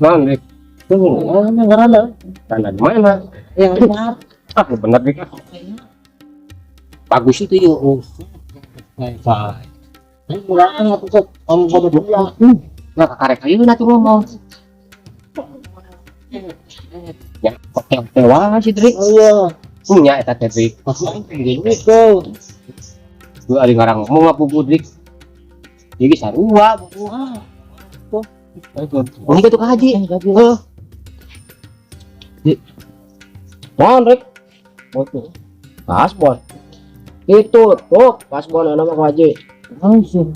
Naon, Dik? Mana ngaranna? Tanah di mana? Yang benar. Ah, bener, Dik. Bagus itu yuk. Baik. Ini murah atuh sok. Om bodoh dia. Nah, kakarek ayeuna tuh ngomong. Ya, tewa sih, Drik. Oh iya. Punya eta teh, Drik. Gitu. Gue ari ngarang ngomong apa buku, Drik. Jadi sarua buku. Oh, itu ke haji. Heeh. Naon, Rik? Kasbon. Itu tuh kasbon nama ku haji.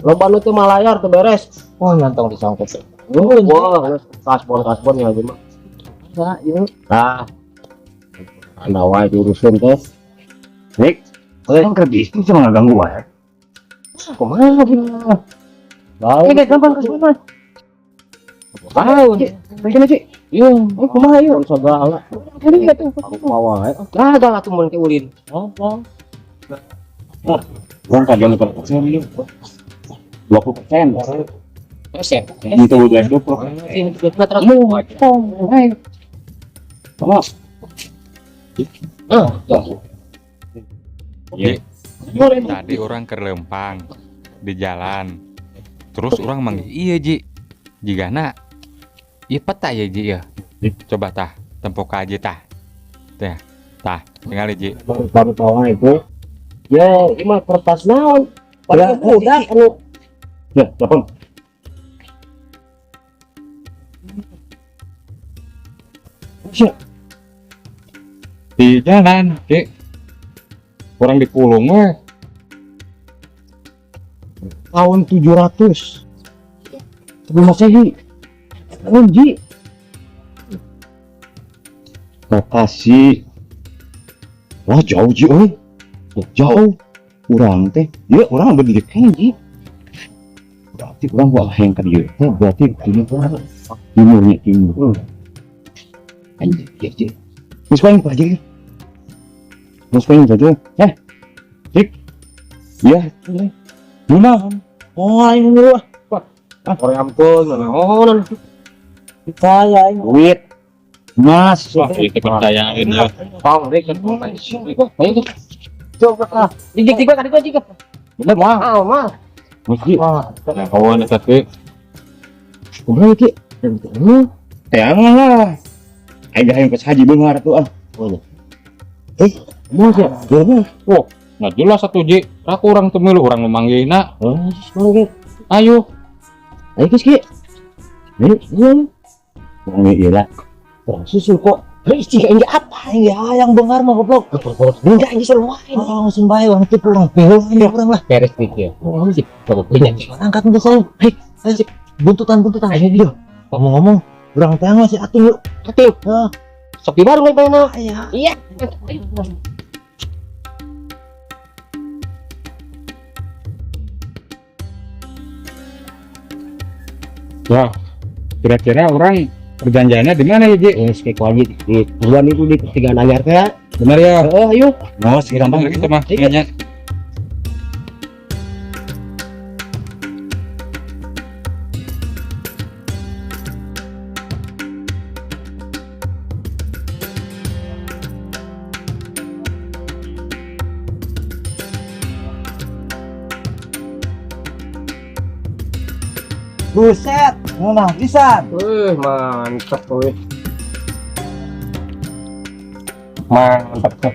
Loba nu teu malayar teu beres. Oh, nyantong disangkut. Wah, kasbon kasbon ya haji mah. Nah, anda wae diurusin teh. Dik, kan keur bisnis cuma ngaganggu wae. Kumaha gitu. Tahu. Eh, gampang kasbon mah. Tahu. Bikin aja. Iya, oh kumaha ieu? Segala. Ini tuh. Aku mawa wae. Gagal atuh mun ke ulin. Apa? Urang kajian 20% ini. 20%. Resep. Itu udah 20%. Mau. Sama. Eh, Tadi urang keur leumpang di jalan. Terus urang manggil iya Ji. Jigana ieu peta ya Ji ya. Coba tah tempo ka Ji tah. Teh. Tah, tingali Ji. Baru tahu itu. Ya, ini mah kertas naon? Padahal budak anu Ya, telepon. Di jalan, Ji. Urang dipulung we. Tahun 700 sebelum Masehi. Ji. Lokasi. Wah, jauh Ji euy. Jauh. Urang teh, ieu urang berdiri kene Ji. Berarti urang buat hayang ka dieu teh berarti timur timurnya timur. Anjir, iya, Ji. Geus paling Pak Ji. Geus paling saja. Eh. Dik. Iya, Guna. Oh, aing dulu. Orang ampun, naonan. Saya aing. Duit. Mas. Wah, itu percayain ya. Tong, Rik. Ayo tuh. Coba ah, dijik jik kan jik. Bener mah. Ah, mah. Mas Ji. Wah, Nah, kawan eta teh. Kumaha Ki? Teangan lah. Aing hayang ke haji beunghar tuh ah. Eh, mau sih? Gimana? Nggak jelas atuh Ji. Raku urang teu milu urang nu manggihna. Oh, mana Ki? Ayo. Ayo geus Ki. Ayo, iya. Wong ieu lah. Kurang susul kok. Hei, jika ini apa? aing ya hayang beunghar mah goblok. Enggak, ini selalu wae. Oh, langsung bae urang tipu urang pilu ini urang lah. Beres dik ya. Oh, Sip, coba punya. Angkat untuk saya. Hei, ayo buntutan-buntutan. Ayo dia. Ngomong-ngomong, urang teh masih ating yuk. Ating. Hah. Sok di warung lain mana? Iya. Iya. Wah, kira-kira orang perjanjiannya di mana ya, Ji? Eh, sekali lagi di buruan itu di pertigaan anyar teh. Benar ya? Oh, ayo. Mos Gampang gitu mah. Iya. Buset, ngeunah pisan. Wih, mantap wih. Mantap tuh.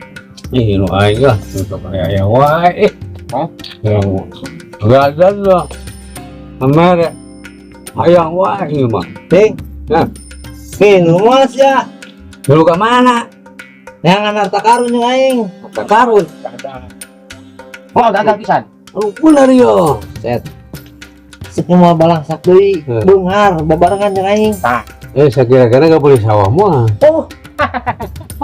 Ih, nu aing lah, untuk aya wae. Eh. Hah? Yang gagal lah. Amare. Hayang wae ieu mah. Ding. Nah. Nih, luas ya. Dulu ka mana? Neangan harta karun jeung aing. Harta karun. Oh, gagal pisan. Lu bener yo. Set. Semua balangsak deui, beunghar babarengan jeung aing. Eh, saya kira-kira nggak boleh sawah mah. Oh.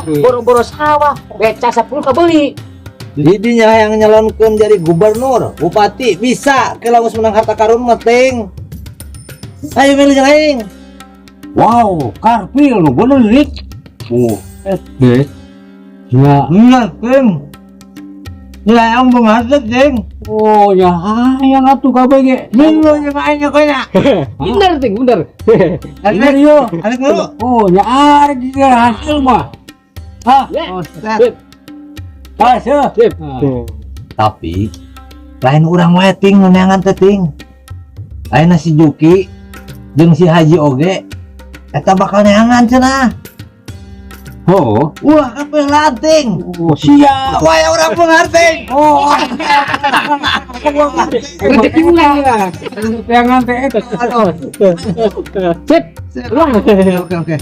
Boro-boro sawah, beca 10 kebeli. Jadinya yang nyalonkeun jadi gubernur, bupati bisa kalau geus menang harta karun mah ting. Ayo milih jeung aing. Wow, karpil lu bener Rik. Oh, eh. Ya, Bener, ting. Nilai yang beunghar teh, ting. Oh, ya hayang atuh kabeh ge. Milu jeung aing nya. Bener ting, bener. Bener yo. Arek milu. Oh, nya arek jika hasil mah. Hah? Ya. Oh, Sip. Hasil. Sip. Tapi lain urang wae ting nu neangan teh ting. Ayeuna si Juki jeung si Haji oge eta bakal neangan cenah. Oh, Wah, kabeh lanting. oh siap. Wae urang pengarting. Oh, Rezeki ulang ya. Jangan teh eta. Sip. Oke, oke.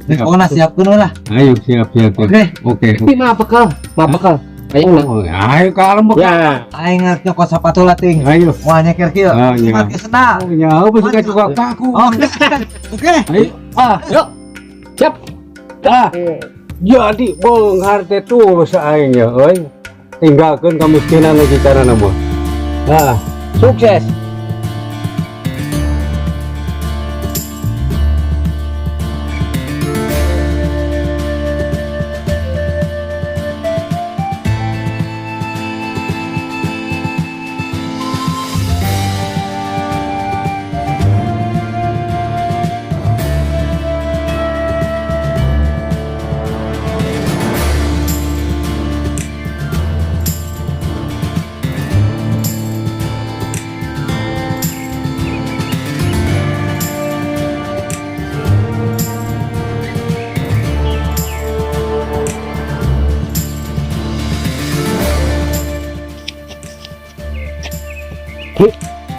Pokoknya siapkeun lah. Ayo siap siap. siap. Oke. Oke. Tapi mah bekal, mah bekal. Ayo nah. Oh, ayo kalem bekal. Ya. Aing ngarep nyokot sepatu lah ting. Ayo. Wah nyeker kieu. Ah, iya. Make sendal. Oh, ya, apa suka juga kaku. Oke. Oke. Ayo. Ah, Yuk. Siap. ah. Jadi beunghar teh tulus aing ya, euy. Tinggalkeun kemiskinan lagi carana mah. Ah, Sukses.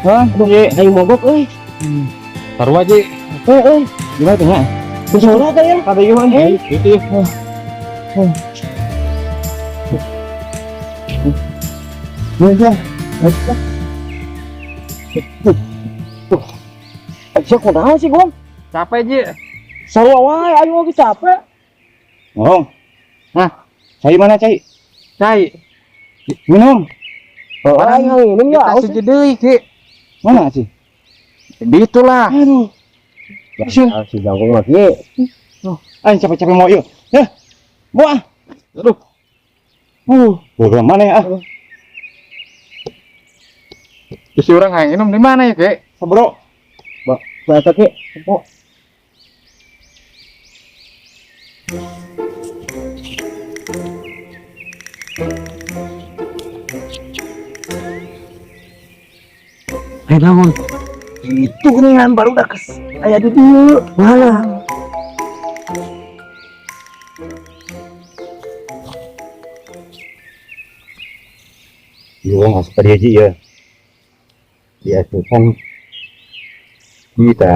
Hah, Ji, Ayo mogok euy. Taruh aja. Eh, euy. Gimana tuh nya? Bersuara teh ya. Kata gimana? Itu ya. Ya, ya. Sia kunaon sih, Gong? Capek Ji. Sarua wae aing oge capek. Ngomong. Nah, cai mana cai? Cai. Minum. Oh, aing minum ya. Kita Aus. siji deui, Ki. Mana sih? Itulah. Aduh. Ya, si jangkung mah kieu. Aing capek-capek mau yuk. Ya. Mau ah. Aduh. Bodoh mana ya ah? Isi orang hayang minum di mana ya, Ki? Bro. Bahasa ki. Oh, ayo naon? Itu geningan baru udah kes aya di dieu. Mana? Iya, nggak seperti aja ya. Dia tuh kan kita.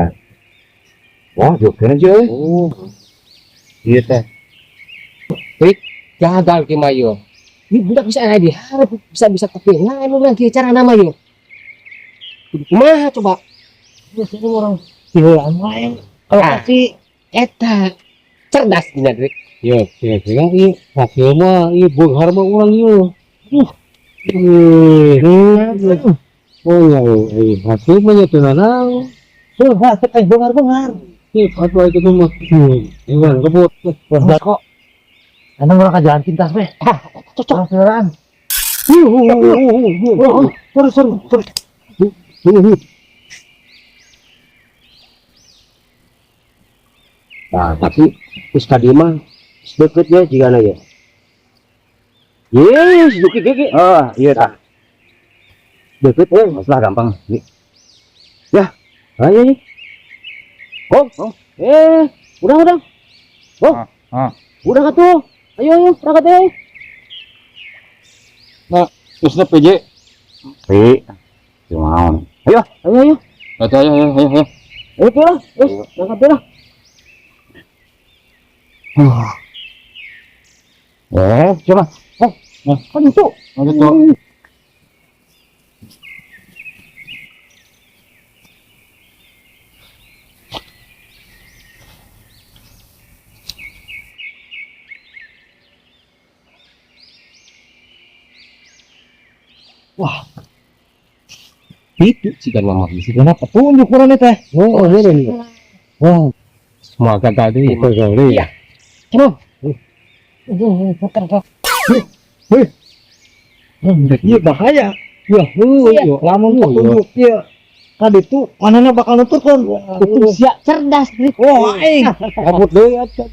Wah, jokin aja. Oh, Iya teh. gagal ki mah yo. Ini budak bisa aya diharap bisa-bisa tapi nah emang urang kieu cara nama yo. Kumaha coba? Orang hilang wae. Kalau Ah. kasih Eta cerdas dina Drik. Ya, ya, ya, ieu hasil mah ieu beunghar mah urang ieu. Ih, oh ya, eh, hasil mah nya teu nanaon. wah teh bengar-bengar. Ih, atuh itu mah. Iwan kebut. Wah, kok. Anu urang ka jalan pintas weh. Cocok. Urang kendaraan. Sorry, sorry, sorry. Nah, tapi geus ka dieu mah geus deukeut nya jigana ye. Yes, Juki gege. Ah, iya tah. Deukeut euy. Masalah gampang. Nih. Ayo nih. Gong. Oh. Eh, udah udah. Gong. Ah, ah. Udah atuh. Ayo ayo berangkat ayo. Terus PJ. Pi. Gimana? Ayo. Ayo ayo. Ayo ayo ayo ayo. ayo. Ayo lah. Wes, berangkat lah. Eh, coba. Eh, kan itu. Lanjut, Cok. Itu sih kan mama bisa. Kenapa petunjuk urang teh? Oh, ini nih. Wah, Semua gagal deui. gagal deui. Iya. Cuma. Iya bahaya. Ya, heuh Iya. ieu. Lamun petunjuk ieu ka ditu manehna bakal nuturkeun. Itu sia cerdas Rik. Oh, aing. Kabut deui atuh.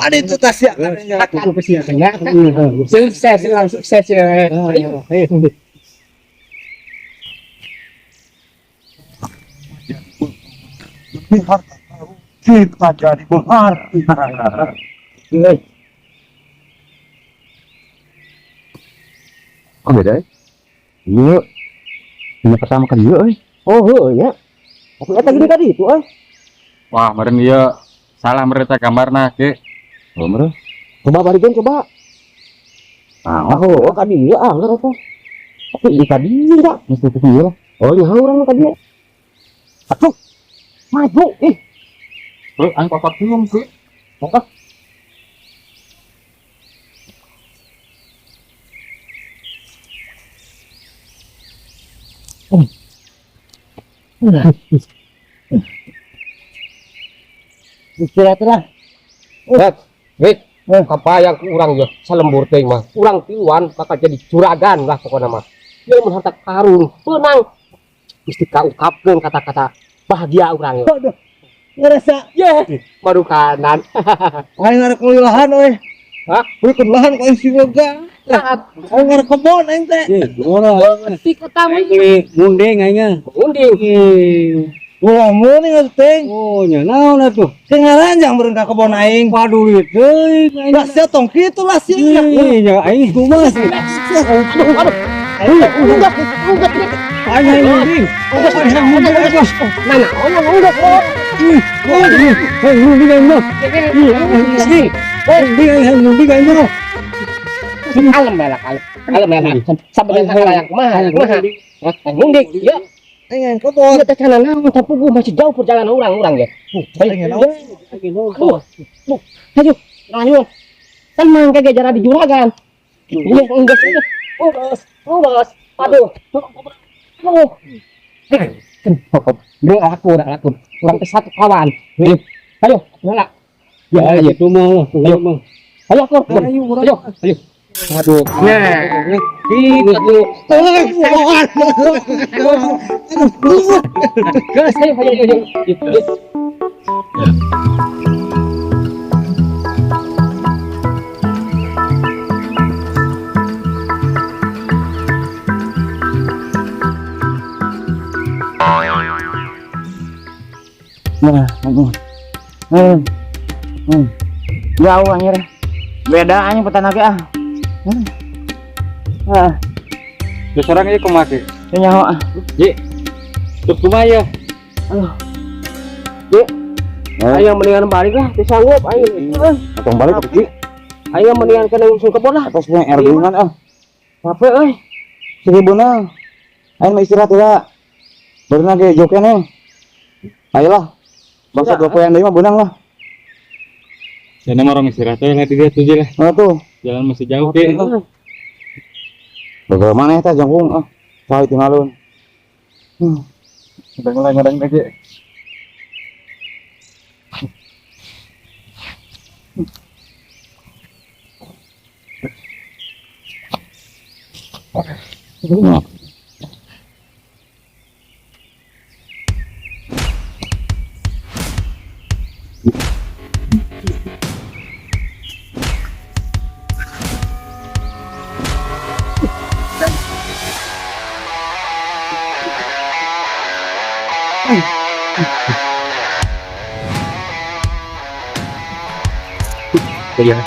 Ada itu tas ya katanya. Aku sih ya. Sukses, langsung sukses ya. Ayo, ayo. Kita jadi benghar. Kok beda ya? Iya. Ini pertama kali iya, euy. Oh, heuh nya. Aku eta gini tadi itu euy. Wah, meren ieu salah mereka gambarna, Ki. Oh, meureun. Coba balikeun coba. Ah, Oh, ka dieu ah geus eta. Tapi di ka dieu da. mesti itu ieu lah. Oh, nya urang mah ka dieu. Atuh. Maju ih. Heuh, aing kokot cium, Ki. Pokok. Istirahat lah. Rik, Rik, kapayang ku urang ye, salembur teuing mah. Urang tiluan bakal jadi juragan lah pokokna mah. Ieu mun harta karun, menang. Mesti kaungkapkeun kata-kata bahagia urang ye. Waduh. Ngerasa Ye, marukanan. aing ngarek meuli lahan euy. Hah? Beukeun lahan ka aing sing lega. Aing ngarek kebon aing teh. Ih, ora. Di kota mah Aing beli munding aing nya. munding. Ih. Ulah meuning atuh ting. Oh, nya naon atuh? Teu ngaranjang meureun ka kebon aing. Padulit deui aing. Lah sia tong kitu lah sia. Ih, nya aing kumaha sih? Aduh, aduh. Enggak, enggak, enggak. Aing aing munding. Enggak, enggak, enggak. Nah, nah, oh, enggak, enggak. Aing munding aing mah. Ih, Munding aing munding aing mah. Kalem lah, kalem. Kalem lah. Sampai dengan yang kumaha, kumaha. Munding, ya. Aing aing kebon. Iya, teh kana naon tapi gua masih jauh perjalanan orang-orang ya. Aing naon? Aduh, aduh, ayo, ayo. Tenang kagak jarak di juragan. Iya, enggak sih. Urus, urus. Aduh. Aduh. Bro, aku udah aku. Kurang ke satu kawan. Ayo, nyala. Ya, itu mah, ayo mah. Ayo, aku. Ayo, Ayo, ayo. Aduh. Nah, gitu. Gas, ayo, ayo, ayo. Nah, aduh. Jauh anjir. Beda anjing petana ge ah. Ah, Terus orang ieu kumaha, Ki? teu nyaho ah. Ji. Terus kumaha ya? Ayo mendingan balik lah, teu sanggup ayo. Atong balik ke Ki. Ayo mendingan kena langsung kebon lah. Atas punya air gunungan ah. Capek euy. Seribu na. Aing mah istirahat heula. Berenang ge jauh keneh. Ayolah. Bangsa dua poin deui mah beunang lah. Jadi mah orang istirahat we lah di dieu tuh Ji lah. Nah tuh. Jalan masih jauh, Ki. Bagaimana eta jangkung ah. Saha tinggalun. Udah mulai ngadang lagi. Iya.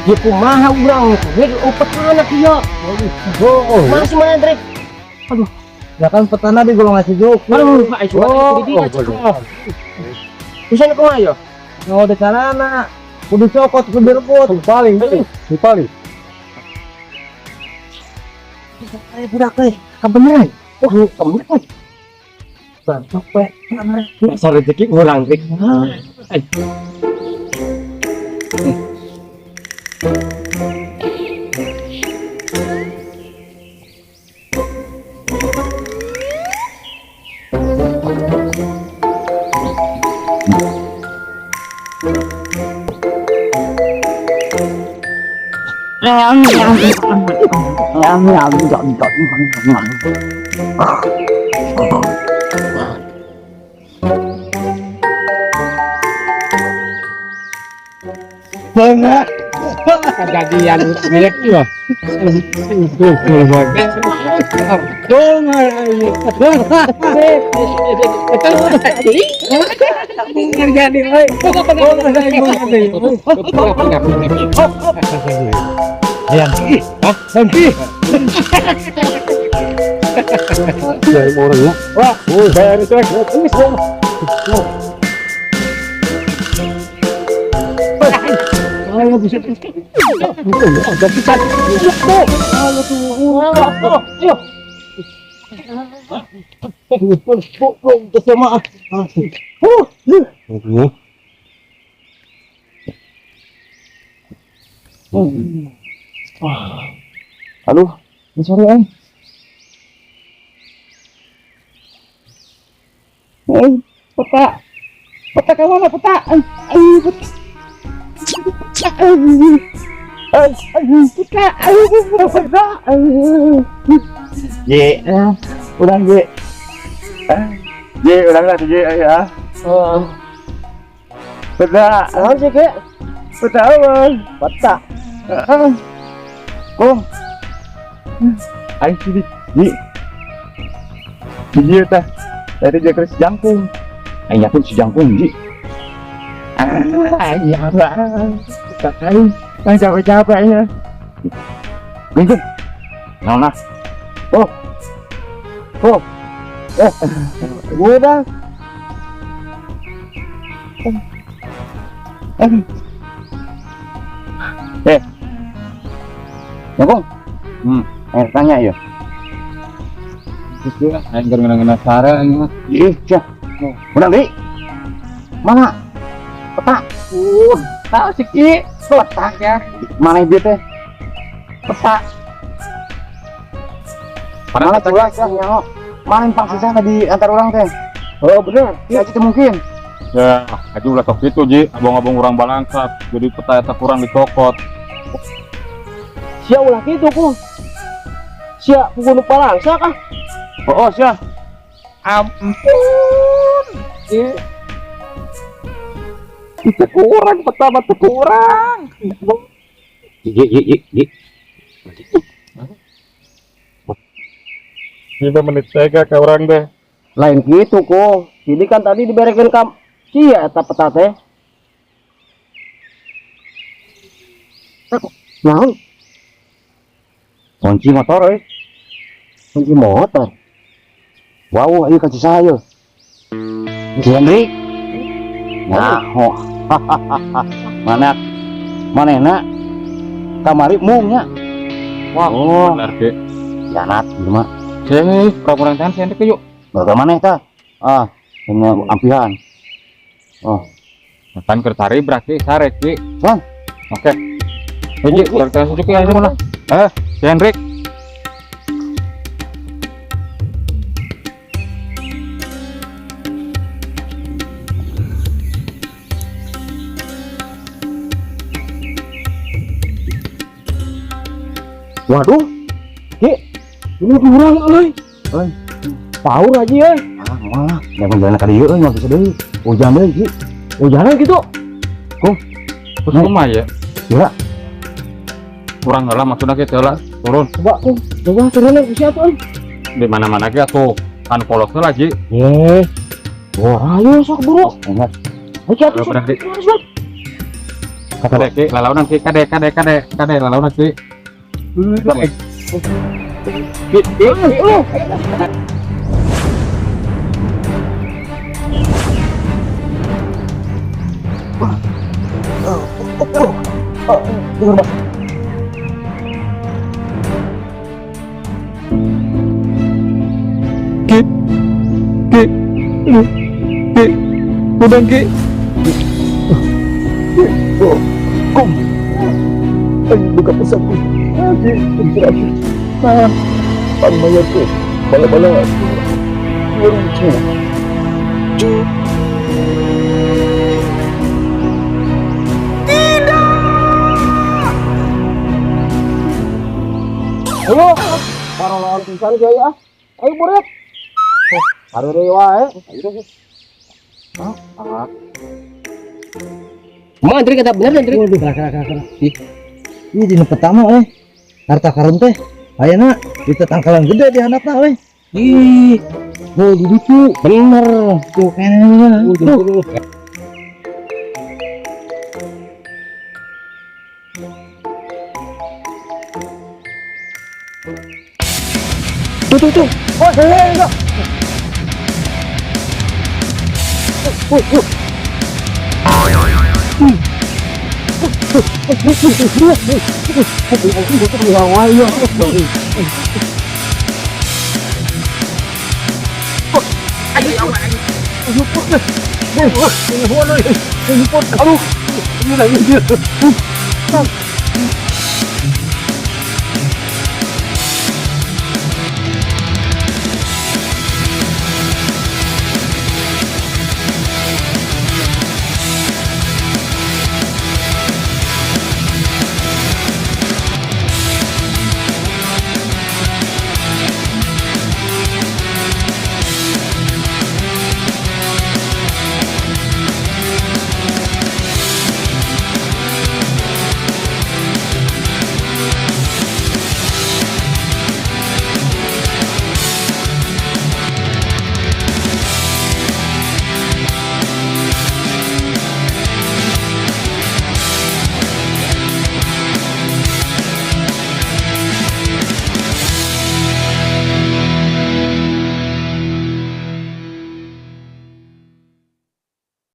Ya kumaha urang rek petana kieu. Oh, Masih mana Drek? Ya kan petana di golongan si Joko. Aduh, Pak Isu. Oh, oh, Bisa kumaha ya? Oh, di carana. Kudu cokot, kudu direbut. paling, paling. Ayo budak euy. Kebenaran. Wah, kebenaran. Bantok we. Dasar rezeki urang Drek. Beunghar. Kejadian milik ieu. Beunghar aing. Terjadi euy. Beunghar aing beunghar aing. Hayang Hah? Henti. Ya orang ya. Wah, oh, bayar itu. Ayo bisa. Ada bisa. Ayo. Aduh, ini sorry aing. Peta. Peta ke mana peta? Aing, peta. Aing, peta. Aing, peta. Ye, ulang ye. Ye, ulang lah ye ya. Peta. Naon sih, Ki? Peta apa? Peta. Kong. Aing sini. Ye. Ye tah. Tadi dia keris jangkung. Aing yakin si jangkung ji. Ah, iya bang. Tak aing, aing capek-capek ya. Geng, nah, nah. Oh. Oh. Udah. Eh. Jangkung. Tanya ya. Terus dia aing keur ngeunah sare aing mah. Ih, sia. Menang deui. Mana? Peta. Tahu sih Ki. Peta ya. Mana ieu teh? Peta. Mana tuh sia nyaho? Mana yang pangsisana di antar orang teh? Oh, bener. Ya itu mungkin. Ya, aja ulah sok kitu Ji, abang-abang urang balangsak, jadi peta eta kurang dicokot. Sia ulah kitu ku. Sia kudu nu balangsak ah. Oh, sia. Ampun. Itu kurang peta mah tuh kurang. Ji ji ji ji. Ini menit tega ke orang deh. Lain gitu kok. Jadi kan tadi diberekeun ka sia eta peta teh. Naon? Kunci motor euy. Kunci motor. Wow, ieu ka saha ieu? Si Hendrik. Nah, oh. Mana manehna kamari mung nya. Wah, Oh. benar Ki. Janat ieu mah. Ceh, kurang tahan si Hendrik yuk. Baga maneh tah? Ah, punya ampihan. Oh, Kan keur tari berarti sare Ki. Bang. Oke. Eh, Ji, kurang tahan si Juki aja mana? Eh, si Hendrik. Waduh. Ki, ini kurang euy. Euy. Power aja euy. Ah, moal lah. Jangan jalan ka dieu euy, moal bisa deui. Hujan deui, Ki. Hujanan gitu. Terus kumaha ya? Ya. Kurang heula maksudna kitu heula. Turun. Coba tuh, coba turun lagi siapa euy? Di mana-mana ge atuh. Kan polos heula Ji. Eh. Wah, ayo sok buru. Ingat. Ayo atuh. Udah, berhenti. Sok. Kade Ki, lalaunan Ki, kade kade kade kade lalaunan Ki. Ki, Ki, Ayo. Ki. Ki. Ki. Udah Ki. Kum. Aing buka pesanku. Ki, terakhir. Nah, pangmayar ke. Bala-bala. Lucu. Ayo, paroloan pisan kiai ah. Ayo burit. Oh, hareureuy wae. Ayo deh. Ah, ah. Mang Andri kata bener Andri. Waduh, kena kena kena kena. Ih, ih dina pertama euy. Harta karun teh ayeuna di tetangkalan gede di handapna euy. Ih, oh di ditu. Bener. Tuh kayaknya. Tuh. Tuh tuh tuh. Oh, iya iya. Oh, oh. Aduh,